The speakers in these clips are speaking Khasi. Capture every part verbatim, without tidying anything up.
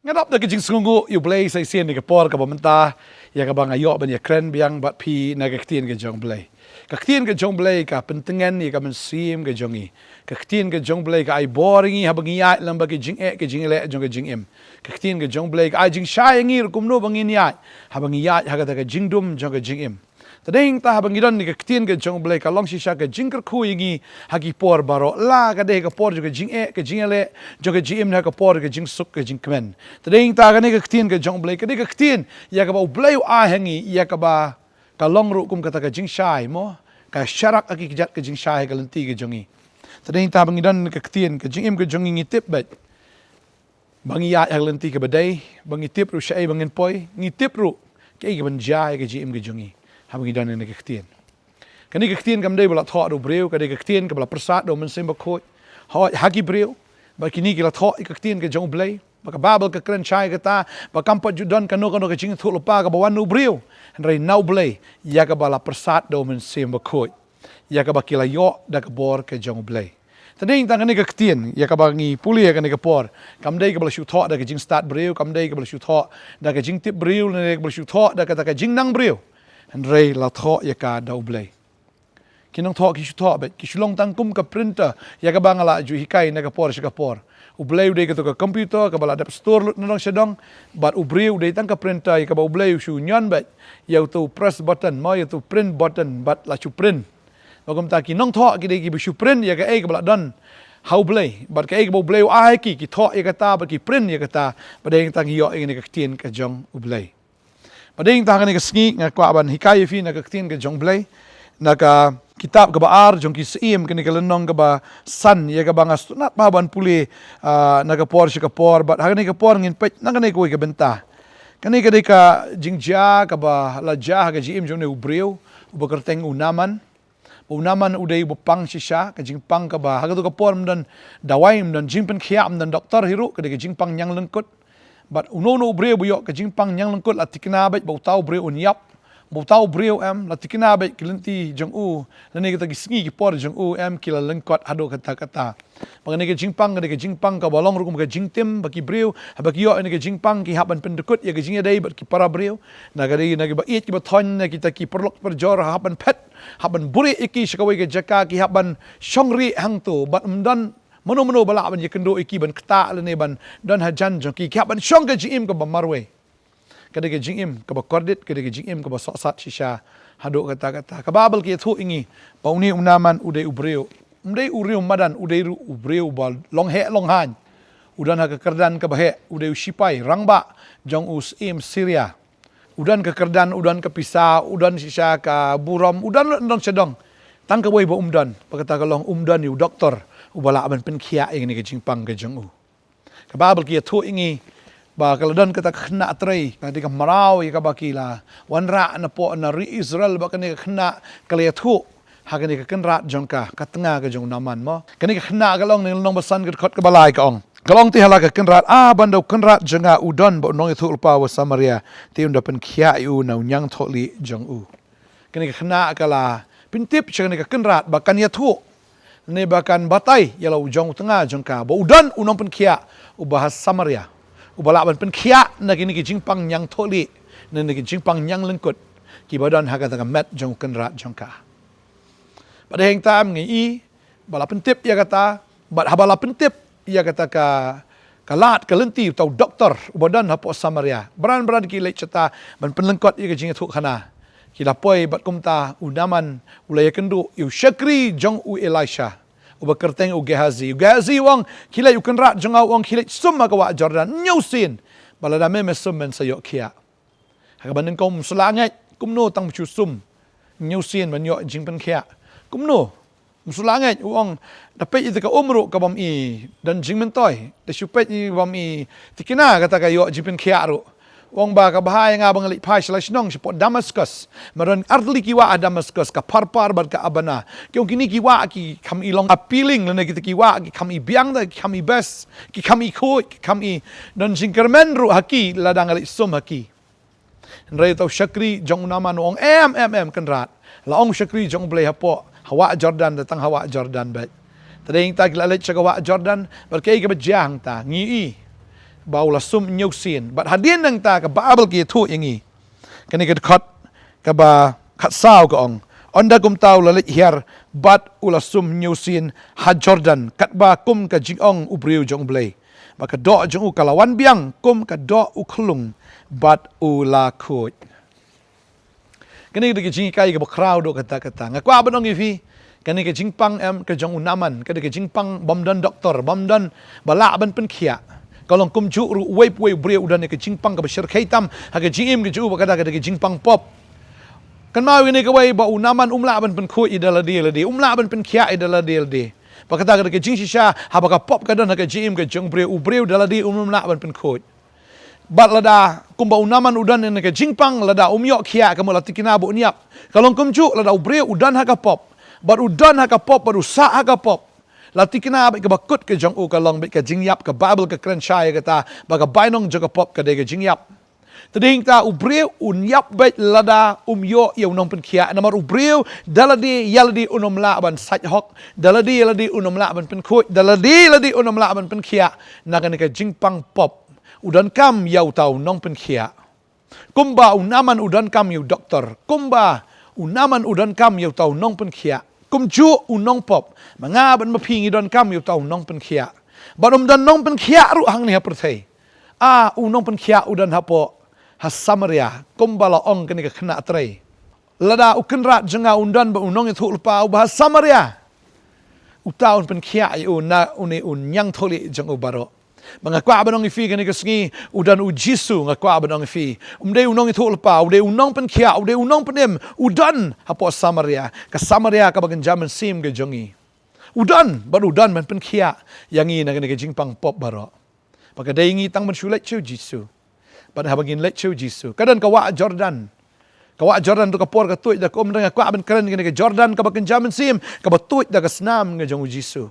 Nga dap da ka jingsngewnguh ïa U Blei sa shisien ïa ka por kaba mynta, ïa kaba nga ïoh ban ïakren biang bad phi na ka ktien ka jong U Blei. Ka ktien ka jong U Blei ka pyntngen ïa ka mynsiem ka jong ngi. Ka ktien ka jong U Blei ka ai bor ïa ngi haba ngi ïaid lyngba ka jingeh ka jingïaleh jong ka jingim. Ka ktien ka jong U Blei ka ai jingshai ïa ngi ruh kumno ba ngin ïaid haba ngi ïaid ha kata ka jingdum jong ka jingim. Te dei nangta haba ngi don ïa ka ktien ka jong U Blei ka long shisha ka jingkyrkhu ïa ngi ha ki por baroh, la ka dei ka por jong ka jingeh ka jingïaleh jong ka jingim, ha ka por ka jingsuk ka jingkmen. Te dei nangta kane ka ktien ka jong U Blei ka dei ka ktien ïa kaba U Blei u ai ha ngi, ïa kaba ka long ruh kum kata ka jingshai mo, ka sharak ha ki kjat ka jingshai ha ka lynti ka jong ngi. Te dei nangta haba ngi don ïa ka ktien ka jingim ka jong ngi, ngi tip beit ba ngi ïaid ha ka lynti kaba dei, ba ngi tip ruh shaei ba ngin poi, ngi tip ruh kaei kaban jia ïa ka jingim ka jong ngi haba ngi don ïa kane ka ktien. Kane ka ktien kam dei ba la thoh da u briew, ka dei ka ktien kaba la pyrsad da U Mynsiem Bakhuid. Hooid, ha ki briew, bad kine ki la thoh ïa ka ktien ka jong U Blei. Bad ka Baibl ka kren shai kata ba kam pat ju don kano kano ka jingïathuhlypa kaba wan na u briew, hynrei na U Blei, ïa kaba la pyrsad da U Mynsiem Bakhuid, ïa kaba ki la ïoh da ka bor ka jong U Blei. Te dei nangta kane ka ktien ïa kaba ngi pule ïa kane ka por, kam dei kaba la shu thoh da ka jingstad briew, kam dei kaba la shu thoh da ka jingtip briew, ne kaba la shu thoh da kata ka jingnang briew, hynrei la thoh ïa ka da U Blei. Ki nongthoh ki shu thoh beit, ki shu long tang kum ka printer ïa kaba nga la ju hikai na ka por sha ka por. U Blei u dei kato ka computer kaba la dep store lut na dong sha dong, bad u briew u dei tang ka printer ïa kaba U Blei u shu ñion beit ïa uto u press button mo, ïa uto u print button bad la shu print. Bad kumta ki nongthoh ki dei kiba shu print ïa kaei kaba la don ha U Blei, bad kaei kaba U Blei u ai ha ki, ki thoh ïa kata bad ki print ïa kata. Bad dei nangta ngi ïoh ïa kane ka ktien ka jong U Blei. Bad dei nangta ha kane ka sngi nga kwah ban hikai ïa phi na ka ktien ka jong U Blei, na ka kitab kaba ar jong Ki Syiem, kane ka lynnong kaba san ïa kaba nga sngewtynnat bha ban pule, ah, na ka por sha ka por. Bad ha kane ka por ngin peit na kane kawei ka bynta. Kane ka dei ka jingjia kaba la jia ha ka jingim jong une u briew uba kyrteng u Naaman. Ba u Naaman u dei uba pang shisha, ka jingpang kaba ha kato ka por ym don dawai, ym don jingpynkhiah, ym don doktor hi ruh, ka dei ka jingpang ñianglyngkut. Bad uno uno u briew ba ïoh ka jingpang ñianglyngkut la thikna beit ba uta u briew un ïap, ba uta u briew em, la thikna beit ki lynti jong u, lane kita ki sngi ki por jong u em ki la lyngkot haduh katta katta. Ba kane ka jingpang ka dei ka jingpang kaba long ruh kum ka jingtim ba ki briew, haba ki ïoh ïa kane ka jingpang ki hap ban pyndkut ïa ka jingïadei bad ki para briew, na ka dei na kiba ïeit kiba thoiñ, na kita ki paralok parajor, hap ban phet, hap ban buhrieh ïa ki sha kawei ka jaka, ki hap ban shong rieh hangto, bad ym don mano mano ba lah ban ïakynduh ïa ki ban ktah lane ban don hajan jong ki, ki hap ban shong ka jingim kaba marwei. Ka dei ka jingim kaba kordit, ka dei ka jingim kaba sohsat shisha haduh katta katta. Ka Baibl ka ïathuh ïa ngi ba une u Naaman u dei u briew, ym dei u briew madan, u dei ruh u briew ba long heh long haiñ. U don ha ka kyrdan kaba heh, u dei u shipai rangbah jong u syiem Syria. U don ka kyrdan, u don ka pisa, u don shisha ka burom, u don, u don sha dong. Tang kawei ba um don, ba kata ka long um don ïa u doktor uba lah ban pynkhiah ïa kane ka jingpang ka jong u. Ka Baibl ka ïathuh ïa ngi ba ka la don kata ka khynnah trei, ka dei ka mraw ïa kaba ki la wanrah na pdeng na ri Israel, bad kane ka khynnah ka la ïathuh ha kane ka kynrad jong ka, ka tnga ka jong u Naaman mo. Kane ka khynnah ka la ong, na lynnong ba san ka dkhot kaba lai ka ong, ka la ong, te ha la ka kynrad, ah, ban da u kynrad jong nga u don bad u nongïathuhlypa uba Samaria, te un da pynkhiah ïa u na u ñiangthohlieh jong u. Kane ka khynnah ka la pyntip sha kane ka kynrad ba kan ïathuh ne ba kan batai ïa la u jong u tnga jong ka ba u don u nongpynkhiah uba ha Samaria, uba lah ban pynkhiah na kine ki jingpang ñiangthohlieh, na kine ki jingpang ñianglyngkut kiba don ha kata ka met jong u kynrad jong ka. Bad hangta ngi i ba la pyntip ïa kata, bad haba la pyntip ïa kata ka, ka lad ka lynti uta u doktor uba don hapoh Samaria, bran bran ki leit shata ban pynlyngkot ïa ka jingïathuhkhana. Ki la poi bad kumta u Naaman u la ïakynduh ïa u shakri jong u Elisha uba kyrteng u Gehazi. U Gehazi u ong, khie leit, u kynrad jong nga u ong, khie leit sum ha ka wah Jordan hynñiew sien, bad lada me, me sum men sa ïoh khiah. Ha kaba nyngkong ym shu lah ngeit, kumno tang ym shu sum hynñiew sien ban ïoh jingpynkhiah? Kumno? Ym shu lah ngeit, u ong, da peit ïa ka um ruh ka bym i don jingmyntoi, da shu peit ïa ka bym i thikna kata ka ïoh jingpynkhiah ruh. U ong ba ka bha ïa nga ba nga leit phai sha la shnong shapoh Damascus. Ba don artylli ki wah ha Damascus, ka Pharpar bad ka Abana. Ki ong kine ki wah ki kham i long appealing, lane kita ki wah ki kham i biang da, ki kham i best, ki kham i khuid, ki kham i don jingkyrmen ruh ha ki lada nga leit sum ha ki. Hynrei uta u shakri jong u Naaman u ong, em, em, em, kynrad. La ong u shakri jong U Blei hapoh, ha wah Jordan, da tang ha wah Jordan beit. Te dei hangta ki la leit sha ka wah Jordan, bad kaei kaba jia hangta ngi i. ba u la sum hynñiew sien. Bad hadien nangta ka Baibl ka ïathuh ïa ngi, kane ka dkhot kaba khatsaw ka ong, ynda kumta u la leit hiar bad u la sum hynñiew sien ha Jordan, katba kum ka jingong u briew jong U Blei. Bad ka doh jong u ka la wan biang kum ka doh u khyllung, bad u la khuid. Kane ka dei ka jinghikai kaba khraw duh katta katta. Nga kwah ban ong ïa phi, kane ka jingpang em ka jong u Naaman, ka dei ka jingpang bym don doktor, bym don ba lah ban pynkhiah. Ka long kumjuh ruh uwei pa uwei u briew u don ïa ka jingpang kaba shyrkhei tam ha ka jingim ka jong u, bad ka dei ka jingpang pop. Kynmaw ïa kane kawei, ba u Naaman um lah ban pynkhuid ïa da lade lade, um lah ban pynkhiah ïa da lade lade. Bad kata ka dei ka jingshisha haba ka pop ka don ha ka jingim ka jong u briew, u briew da lade um lah ban pynkhuid. Bad lada kumba u Naaman u don ïa ka jingpang, lada um ïoh khiah, ka mut la thikna ba un ïap. Ka long kumjuh lada u briew u don ha ka pop, bad u don ha ka pop, bad u sah ha ka pop, la thikna bad kaba kut ka jong u ka long bad ka jingïap. Ka Baibl ka kren shai ïa kata, ba ka bainong jong ka pop ka dei ka jingïap. Te dei hangta u briew un ïap bad lada um ïoh ïa u nongpynkhiah. Namar u briew da lade ïa lade un ym lah ban sait hok, da lade ïa lade un ym lah ban pynkhuid, da lade ïa lade un ym lah ban pynkhiah na kane ka jingpang pop. U donkam ïa uta u nongpynkhiah. Kumba u Naaman u donkam ïa u doktor, kumba u Naaman u donkam ïa uta u nongpynkhiah, kumjuh u nongpop, ma nga bad ma phi ngi donkam ïa uta u nongpynkhiah. Bad um don nongpynkhiah ruh hangne ha pyrthei. Ah, u nongpynkhiah u don hapoh ha Samaria, kumba la ong kane ka khynnah trei. Lada u kynrad jong nga un don bad u nongïathuhlypa uba ha Samaria, uta un pynkhiah ïa u na une u ñiangthohlieh jong u baroh. Ba nga kwah ban ong ïa phi kane ka sngi, u don u Jisu, nga kwah ban ong ïa phi. Um dei u nongïathuhlypa, u dei u nongpynkhiah, u dei u nongpynim, u don hapoh Samaria. Ka Samaria kaba kynja mynsiem ka jong ngi. U don, bad u don ban pynkhiah ïa ngi na kane ka jingpang pop baroh. Ba ka dei ngi tang ban shu leit sha u Jisu. Bad haba ngin leit sha u Jisu, ka don ka wah Jordan. Ka wah Jordan tu ka por ka tuid da ka um. Nga kwah ban kren kane ka Jordan kaba kynja mynsiem, kaba tuid da ka snam ka jong u Jisu.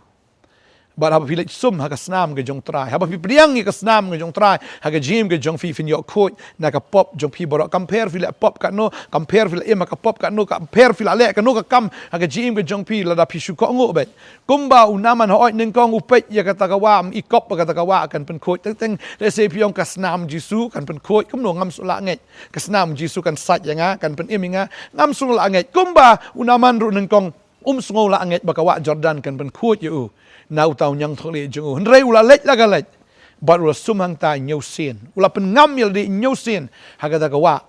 Bad haba phi leit sum ha ka snam ka jong u Trai, haba phi pdiang ïa ka snam ka jong u Trai ha ka jingim ka jong phi, phin ïoh khuid na ka pop jong phi baroh. Kam pher phi leh pop katno, kam pher phi la im ha ka pop katno, kam pher phi la leh kano ka kam ha ka jingim ka jong phi, lada phi shu kohnguh beit. Kumba u Naaman, hooid, nyngkong u peit ïa kata ka wah, um i kop ba kata ka wah kan pynkhuid. Teng teng, lehse phi ong ka snam Jisu kan pynkhuid, kumno ngam sngewlah ngeit. Ka snam Jisu kan sait ïa nga, kan pynim ïa nga, ngam sngewlah ngeit. Kumba u Naaman ruh nyngkong um sngewlah ngeit ba ka wah Jordan kan pynkhuid ïa u na uta u ñiangthohlieh jong u. Hynrei u la leit la ka leit. Bad u la sum hangta hynñiew sien. U la pynngam ïa lade hynñiew sien ha kata ka wah.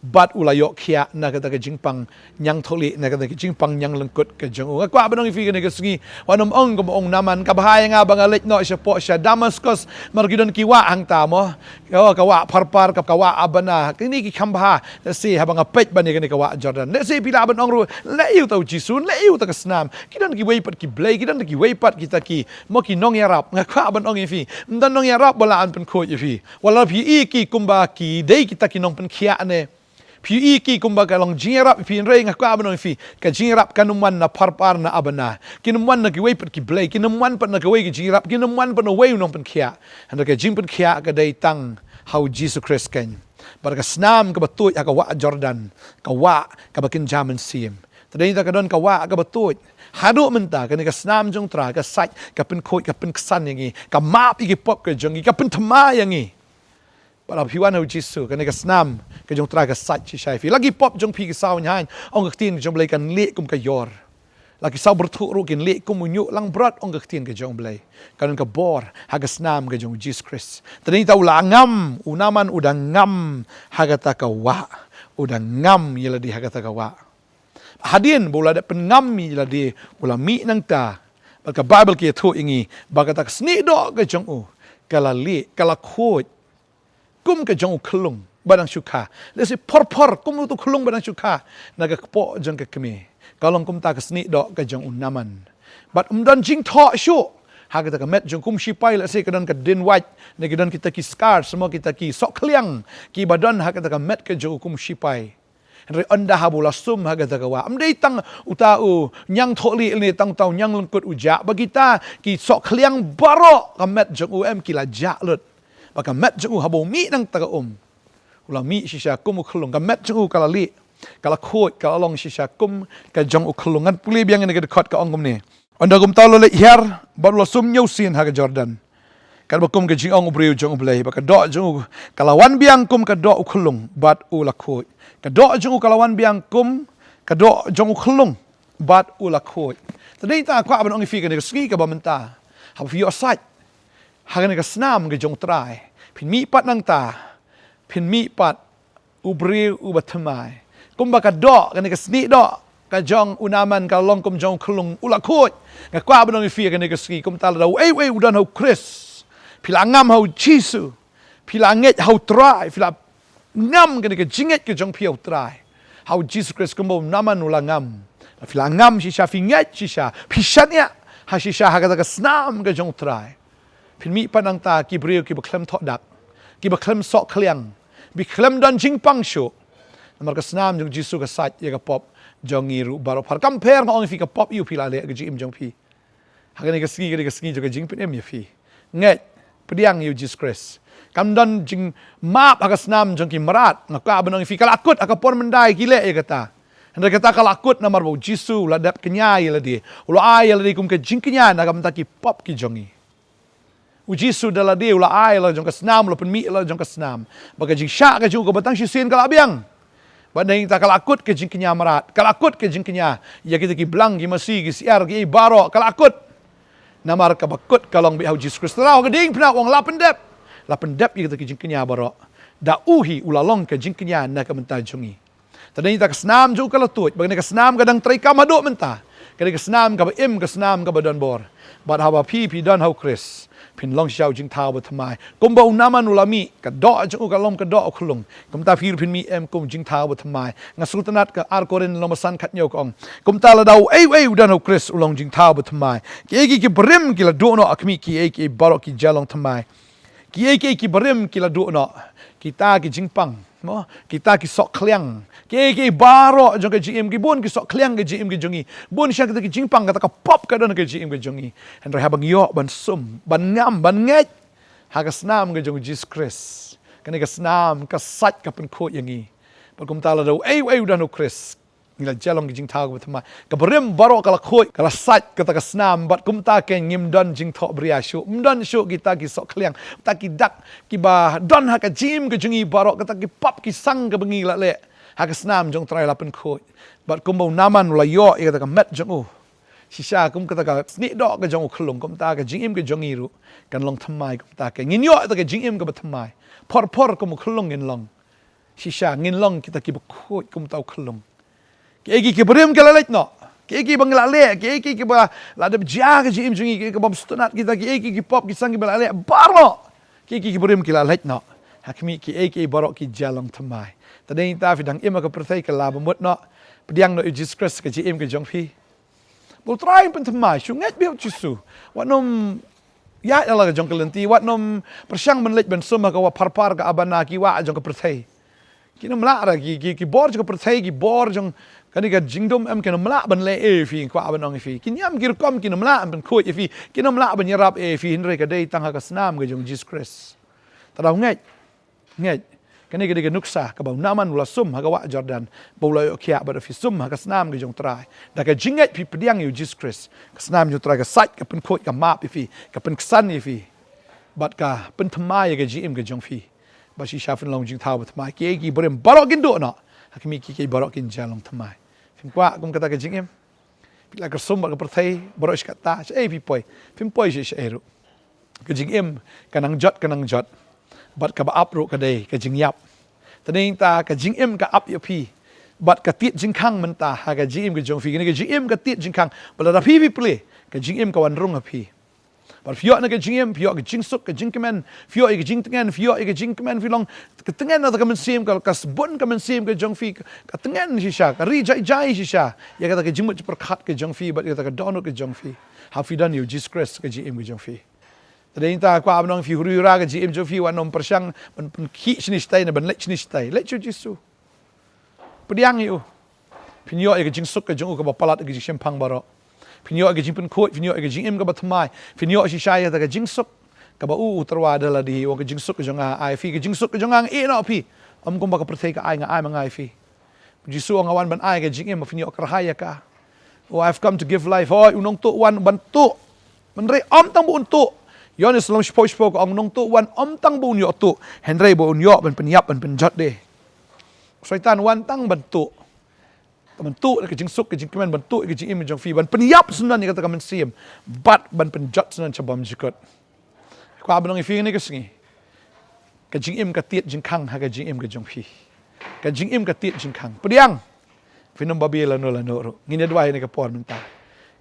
Bad u la ïoh khiah na kata ka jingpang ñiangthohlieh, na kata ka jingpang ñianglyngkut ka jong u. Nga kwah ban ong ïa phi kane ka sngi, wat nym ong kumba ong u Naaman, ka bha ïa nga ba nga leit noh shapoh sha Damascus, namar ki don ki wah hangta mo. Ka wah Pharpar, ka, ka wah Abana. Kine ki kham bha. Lehse haba nga peit ban ïa kane ka wah Jordan. Lehse phi lah ban ong ruh, leh ïa uta u Jisu, leh ïa uta ka snam. Ki don kiwei pat ki blei, ki don kiwei pat kita ki, mo, ki nongïarap. Nga kwah ban ong ïa phi, ym don nongïarap ba lah ban pynkhuid ïa phi. Wat la phi ïohi ki kumba ki dei kita ki nongpynkhiah ne phi ïohi ki kumba ka long jingïarap ïa phi, hynrei nga kwah ban ong ïa phi, ka jingïarap kan ym wan na Pharpar, na Abana. Kin ym wan na kiwei pat ki blei, kin ym wan pat na kawei ka jingïarap, kin ym wan pat na uwei u nongpynkhiah. Hynrei ka jingpynkhiah ka dei tang ha u Jisu Khrist keiñ. Bad ka snam kaba tuid ha ka wah Jordan, ka wah kaba kynja mynsiem. Te dei ta ka don ka wah kaba tuid. Haduh mynta kane ka snam jong u Trai ka sait, ka pynkhuid, ka pynksan ïa ngi, ka map ïa ki pop ka jong ngi, ka pynthma ïa ngi. Bad haba phi wan ha u Jisu, kane ka snam ka jong u Trai ka sait shisha ïa phi. La ki pop jong phi ki saw ñiang, ong ka ktien ka jong u Blei, kan lieh kum ka ïor. La ki saw byrthuh ruh kin lieh kum u ñiuh langbrot, ong ka ktien ka jong u Blei. Ka don ka bor ha ka snam ka jong u Jisu Khrist. Te dei ta u la ngam, u Naaman u dang ngam ha kata ka wah, u dang ngam ïa lade ha kata ka wah. Hadien ba u la dep pynngam ïa lade, u la mih nangta. Bad ka Baibl ka ïathuh ïa ngi ba kata ka snieh doh ka jong u ka la lieh, ka la khuid kum ka jong u khyllung ba dang shu kha. Lehse phor phor kum utu u khyllung ba dang shu kha na ka kpoh jong ka kmie. Ka long kumta ka snieh doh ka jong u Naaman. Bad um don jingthoh shuh ha kata ka met jong u kum u shipai. Lehse ka don ka dien wait, ne ki don kita ki scar, mo, kita ki sohkhliang kiba don ha kata ka met ka jong u kum u shipai. Hynrei ynda haba u la sum ha kata ka wah, ym dei tang uta u ñiangthohlieh ne tang uta u ñianglyngkut u jah, ba kita ki sohkhliang baroh ka met jong u, em, ki la jah lut. Ba ka met jong u haba u mih nangta ka um, u la mih shisha kum u khyllung. Ka met jong u ka la lieh, ka la khuid, ka la long shisha kum ka jong u khyllung. Ngan pule biang ïa kane ka dkhot, ka ong kumne: Ynda kumta u la leit hiar bad u la sum hynñiew sien ha ka Jordan, Katba kum ka jingong u briew jong U Blei, ba ka doh jong u ka la wan biang kum ka doh u khyllung bad u la khuid. Ka doh jong u ka la wan biang kum ka doh jong u khyllung bad u la khuid. Te dei ta kwah ban ong ïa phi kane ka sngi kaba mynta, haba phi ïoh sait ha kane ka snam ka jong U Trai, phin mih pat nangta, phin mih pat u briew uba thymmai. Kumba ka doh, kane ka snieh doh ka jong u Naaman ka long kum jong u khyllung, u la khuid. Nga kwah ban ong ïa phi kane ka sngi, kumta lada uei uei u don ha U Khrist, phi la ngam ha U Jisu, phi la ngeit ha U Trai, phi la ngam kane ka jingngeit ka jong phi ha U Trai, ha U Jisu Khrist, kumba u Naaman u la ngam. Phi la ngam shisha, phi ngeit shisha, phi shaniah ha shisha ha kata ka snam ka jong U Trai, phin mih pat nangta ki briew kiba khlem thoh dak, kiba khlem soh khliang, kiba khlem don jingpang shuh. Namar ka snam jong U Jisu ka sait ïa ka pop jong ngi ruh baroh. Phar kam pher, nga ong ïa phi, ka pop ïa u phi la leh, ka jingim jong phi. Ha kane ka sngi, kane ka sngi jong ka jingpynim ïa phi. Ngeit, pdiang ïa U Jisu Khrist. Kam don jingmap ha ka snam jong ki mrad. Nga kwah ban ong ïa phi, ka la kut ha ka por mynta ki leh ïa kata. Hynrei kata ka la kut namar ba U Jisu u la dep kñia ïa lade, u la ai ïa lade kum ka jingkñia na ka bynta ki pop ki jong ngi. U Jisu da lade u la ai la jong ka snam, u la pynmih la jong ka snam, ba ka jingshah ka jong u kaba tang shisien ka la biang. Bad nangta ka la kut ka jingkñia mrad, ka la kut ka jingkñia ïa kita ki blang, ki masi, ki syiar, ki baroh, ka la kut. Namar kaba kut ka long beit ha U Jisu Khrist. Tang ka dei pynban u ong la pyndep, la pyndep ïa kita ki jingkñia baroh. Da u hi u la long ka jingkñia na ka bynta jong ngi. Te dei ta ka snam jong u ka la tuid, ba kane ka snam ka dang treikam haduh mynta. Kane ka snam kaba im, ka snam kaba don bor. Bad haba phi, phi don ha U Khrist, phin long shisha u jingthaw bathymmai. Kumba u Naaman u la mih, ka doh jong u ka long ka doh u khyllung, kumta phi ruh phin mih em kum u jingthaw bathymmai. Nga sngewtynnat ka Ar Korinth lyngba san khathynñiew ka ong, kumta lada uei uei u don ha U Khrist u long u jingthaw bathymmai. Kiei kiei ki barim ki la duh noh, ha khmih, kiei kiei baroh ki jia long thymmai. Kiei kiei ki barim ki la duh noh, kita ki jingpang, mo, kita ki soh khliang, kiei kiei baroh jong ka jingim, ki bun ki soh khliang ka jingim ka jong ngi. Bun shisha kita ki jingpang, kata ka pop ka don ka jingim ka jong ngi. Hynrei haba ngi ïoh ban sum, ban ngam, ban ngeit ha ka snam ka jong U Jisu Khrist, kane ka snam ka sait, ka pynkhuid ïa ngi. Bad kumta lada uei uei u don ha U Khrist, ngi la jia long ki jingthaw kaba thymmai. Ka barim baroh ka la khuid, ka la sait kata ka snam, bad kumta ka ngim don jingthoh bria shuh, ym don shuh kita ki soh khliang, kita ki dak kiba don ha ka jingim ka jong ngi baroh, kata ki pop ki sang kaba ngi la leh ha ka snam jong U Trai la pynkhuid. Bad kumba u Naaman u la ïoh ïa kata ka met jong u, shisha kum kata ka snieh doh ka jong u khyllung, kumta ka jingim ka jong ngi ruh kan long thymmai. Kumta ka ngin ïoh ïa kata ka jingim kaba thymmai. Phor phor kum u khyllung ngin long. Shisha ngin long kita kiba khuid kumta u khyllung. Kiei kiei ki barim ki la leit noh, kiei kiei ba ngi la leh, kiei kiei kiba la dep jia ka jingim jong ngi, kiei kiei ki bym sngewtynnat kita, kiei kiei ki pop ki sang kiba la leh baroh, kiei kiei ki barim ki la leit noh. Ha khmih, kiei kiei baroh ki jia long thymmai. Te dei ta phi dang im ha ka pyrthei, ka la bamut noh. Pdiang noh ïa U Jisu Khrist ka jingim ka jong phi. Ba U Trai un pynthymmai. Shu ngeit beit ha U Jisu. Wat nym ïaid ha la ka jong ka lynti, wat nym pyrshang ban leit ban sum ha ka wah phar phar, ka abana, ki wah jong ka pyrthei. Kin ym lah re, ki, ki, ki bor jong ka pyrthei, ki bor jong kane ka jingdum em, kin ym lah ban leh ei ei ïa phi, kwah ban ong ïa phi. Ki niam ki rukom kin ym lah ban pynkhuid ïa phi, kin ym lah ban ïarap ei ei ïa phi, hynrei ka dei tang ha ka snam ka jong U Jisu Khrist. Te da u ngeit. Ngeit. Kane ka dei ka nuksa kaba u Naaman u la sum ha ka wah Jordan, ba u la ïoh khiah, bad phi sum ha ka snam ka jong U Trai. Da ka jingngeit phi pdiang ïa U Jisu Khrist, ka snam jong U Trai ka sait, ka pynkhuid, ka map ïa phi, ka pynksan ïa phi, bad ka pynthymmai ïa ka jingim ka jong phi. Bad shisha phin long jingthaw bathymmai. Kiei kiei ki barim baroh kin duh noh, ha khmih, kiei kiei baroh kin jia long thymmai. Phim kwah kum kata ka jingim? Phi la kyrsum bad ka pyrthei baroh shi katta, shaei phi poi? Phim poi shaei shaei ruh. Ka jingim ka nang jot, ka nang jot. Bad kaba ap ruh ka dei ka jingïap. Te dei ta ka jingim ka ap ïa phi, bad ka tied jingkhang mynta ha ka jingim ka jong phi. Kane ka jingim ka tied jingkhang, ba lada phi, phi plie, ka jingim ka wan rung ha phi. Bad phi ïoh na ka jingim, phi ïoh ka jingsuk, ka jingkmen, phi ïoh ïa ka jingtngen, phi ïoh ïa ka jingkmen, phi long ka tngen na ka mynsiem, ka, ka sbun ka mynsiem ka jong phi, ka, ka tngen shisha, ka ri jai jai shisha ïa kata ka jingmut jingpyrkhat ka jong phi, bad ïa kata ka dohnud ka jong phi. Ha phi don ïa U Jisu Khrist ka jingim ka jong phi. Te dei ta kwah ban ong ïa phi, huri hura ka jingim jong phi, wat nym pyrshang ban, ban khih shane shatai ne ban leit shane shatai. Leit sha U Jisu. Pdiang ïa u. Phin ïoh ïa ka jingsuk ka jong u kaba palat ïa ka jingshemphang baroh. Phin ïoh ïa ka jingpynkhuid, phin ïoh ïa ka jingim kaba thymmai. Phin ïoh shisha ïa kata ka jingsuk kaba u, u tyrwa da lade u ong, ka jingsuk ka jong nga nga ai ïa phi, ka jingsuk ka jong nga nga ïehnoh ïa phi. Ym kumba ka pyrthei ka ai, nga ai ma nga ïa phi. U Jisu u ong, nga wan ban ai ka jingim ba phin ïoh kyrhai ïa ka. Oh, I've come to give life. Hooid, u nongtuh u wan ban tuh. Hynrei ym tang ba un tuh, Ïoannis lynnong shiphew shiphew ka ong, nongtuh wan ym tang ba un ïoh tuh, hynrei ba un ïoh ban pynïap ban pynjot de. Soitan wan tang ban tuh. Ban tuh da ka jingsuk ka jingkmen, ban tuh ïa ka jingim jong phi, ban pynïap syndon ïa kata ka mynsiem, bad ban pynjot syndon sha bymjukut. Kwah ban ong ïa phi kane ka sngi, ka jingim ka tied jingkhang ha ka jingim ka jong phi. Ka jingim ka tied jingkhang. Pdiang. Phin ym babe lano lano ruh. Ngin ïa duwai ha kane ka por mynta.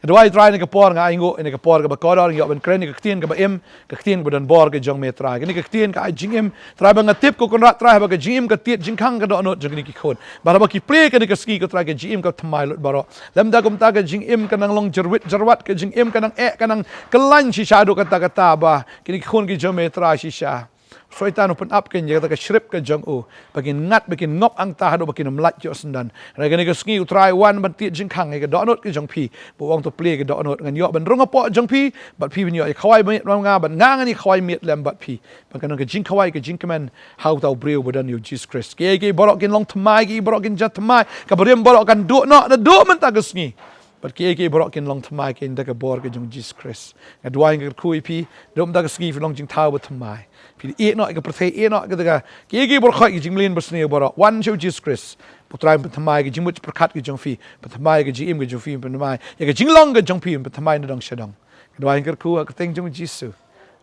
Ïa duwai Trai ha kane ka por, nga ainguh ha kane ka por kaba kordor, ngi ïoh ban kren ïa ka ktien kaba im, ka ktien kaba don bor ka jong me Trai. Kane ka ktien ka ai jingim, Trai, ba nga tip ko Kynrad Trai, haba ka jingim ka tied jingkhang ka dohnud jong kine ki khun. Bad haba ki plie kane ka sngi ko Trai, ka jingim ka thymmai lut baroh. Lymda kumta ka jingim ka nang long jyrwit jyrwat, ka jingim ka nang eh, ka nang kyllain shisha haduh katta katta ba kine ki khun ki jong me Trai shisha Soitan u pynap kein ïa kata ka shrip ka jong u, ba kin ngat, ba kin ngop hangta haduh ba kin ym lait ïoh syndon. Hynrei kane ka sngi u Trai wan ban tied jingkhang ïa ka dohnud ka jong phi, ba u ong to plie ka dohnud, ngan ïoh ban rung hapoh jong phi, bad phi ban ïoh ïa khawai miet bad nga, bad nga ngan ïa khawai miet lem bad phi. Ba kan long ka jingkhawai ka jingkmen ha uta u briew ba don ïa u Jisu Khrist. Kiei kiei baroh kin long thymmai, kiei baroh kin jia thymmai, ka barim baroh kan duh noh naduh mynta ka sngi. Bad kiei kiei baroh kin long thymmai kein da ka bor ka jong u Jisu Khrist. Nga duwai nga kyrkhu ïa phi, naduh mynta ka sngi phi long jingthaw ba thymmai. Phi ïeh noh ïa ka pyrthei, ïeh noh ïa kata ka, kiei kiei baroh khoit ki jingmlien basniew baroh. Wan sha u Jisu Khrist. Ba u Trai un pynthymmai ïa ka jingmut jingpyrkhat ka jong phi, pynthymmai ïa ka jingim ka jong phi, pynthymmai ïa ka jinglong ka jong phi, pynthymmai na dong sha dong. Nga duwai nga kyrkhu ha ka kyrteng jong u Jisu.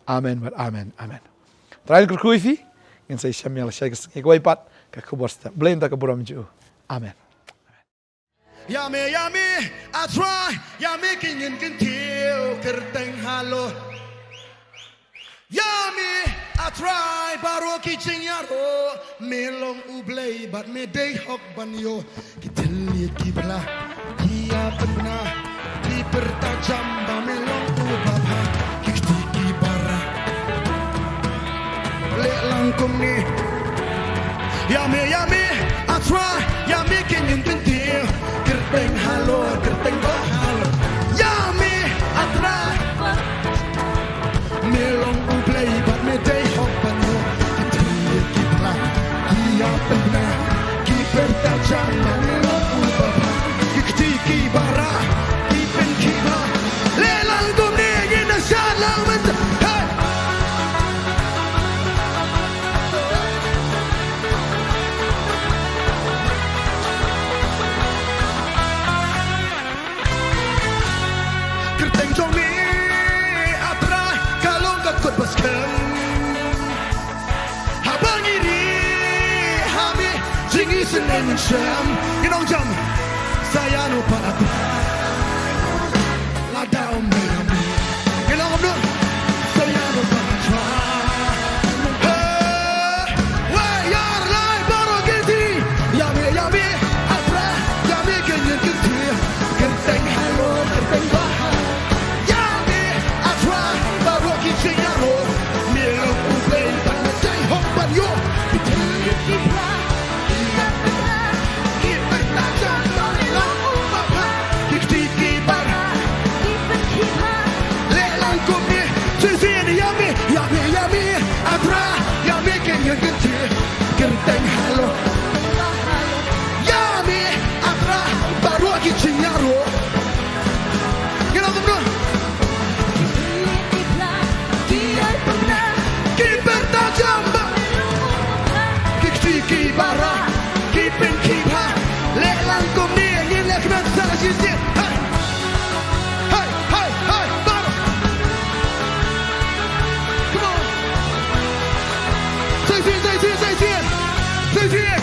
Amen bad amen. Amen. Trai nga kyrkhu ïa phi. Ngin sa ïashem ïa la shai ka sngi kawei pat ka khubor step. Blei na ka burom jong u. Amen. Ïa me, ïa me, A Trai, ïa me ki ngin kyntiew kyrteng halor. Ïa me, A Trai, baroh ki jingïaroh, me long U Blei bad me dei hok ban ïoh. Ki thylliej ki blah, ki ïapynbna, ki pyrta jam ba me long U Babha. Ki kti ki baroh. Leh lang kumne. Ïa me, ïa me, A Trai, ïa me ki ngin kyntiew kyrteng halor, kyrteng ba halor. Ïa me, A Trai, me long U Blei bad me dei hok ban ïoh. Ki thylliej ki blah, ki ïapynbna, ki pyrta jam ba me long U Babha. Ki kti ki baroh, ki pynkhih bha. Leh lang kumne, ngin ïa shad lang mynta. Hey! Kyrteng jong me, A Trai, ka long ka kut ba skhem. Haba ngi rieh ha me, jingisynei mynsiem. Ngin ong jam. Sa ïano pat A Trai. Lada ym dei ïa me. Ngin ong kumno? Sa ïano pat A Trai. Hey, wei ïar lai baroh ki kti. Ïa me, ïa me, A Trai, ïa me ki ngin kyntiew kyrteng halor, kyrteng ba halor. Ïa me, A Trai, baroh ki jingïaroh, me long U Blei bad me dei hok ban ïoh. Ki thylliej ki blah, ki ïapynbna, ki pyrta jam ba me long U Babha. Ki kti ki baroh, ki pynkhih bha. Leh lang kumne, shisien shisien ïa me, ïa me, ïa me, A Trai, ïa me ki ngin kyntiew kyrteng halor. Ïa me, A Trai, baroh ki jingïaroh. Ngin ong kumno? Ki pyrta jam ba, ki kti ki baroh, ki pynkhih bha. Leh lang kumne, ngin leh kmen sa shisien. Hey! Hey, hey, hey, baroh. Come on. Sa shisien, sa shisien, sa shisien. Sa shisien.